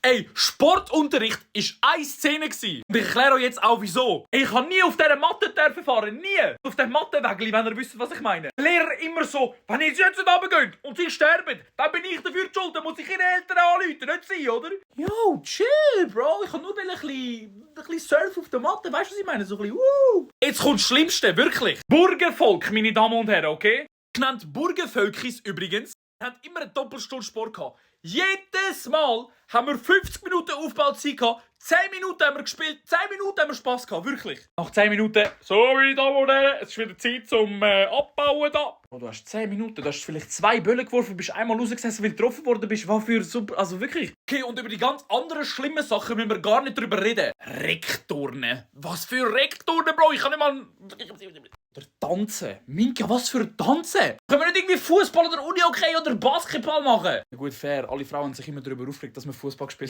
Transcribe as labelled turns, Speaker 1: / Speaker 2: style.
Speaker 1: Ey, Sportunterricht war eine Szene. Und ich erkläre euch jetzt auch wieso. Ey, ich kann nie auf dieser Matte fahren. Nie. Auf dem Mattenwägli, wenn ihr wisst, was ich meine. Der Lehrer immer so, wenn ihr jetzt nicht runtergeht und sie sterben, dann bin ich dafür schuld. Dann muss ich ihre Eltern anrufen, nicht sie, oder? Yo, chill, Bro. Ich kann nur ein bisschen surfen auf der Matte. Weißt du, was ich meine? So ein bisschen, Jetzt kommt das Schlimmste, wirklich. Burgervolk, meine Damen und Herren, okay? Genannt Burgervölkis übrigens, hat immer eine Doppelstunde Sport gehabt. Jedes Mal haben wir 50 Minuten Aufbauzeit gehabt. 10 Minuten haben wir gespielt, 10 Minuten haben wir Spass gehabt, wirklich. Nach 10 Minuten, so meine Damen und Herren, es ist wieder Zeit zum Abbauen da. Oh, du hast 10 Minuten, du hast vielleicht 2 Böllen geworfen, bist einmal rausgesessen, weil du getroffen worden bist. Was für super, also wirklich. Okay, und über die ganz anderen schlimmen Sachen müssen wir gar nicht drüber reden. Rektornen. Was für Rektornen, Bro? Ich kann nicht mal... Oder tanzen. Minka, was für tanzen? Können wir nicht irgendwie Fußball oder Unihockey oder Basketball machen? Ja, gut, fair. Alle Frauen haben sich immer darüber aufgeregt, dass man Fußball gespielt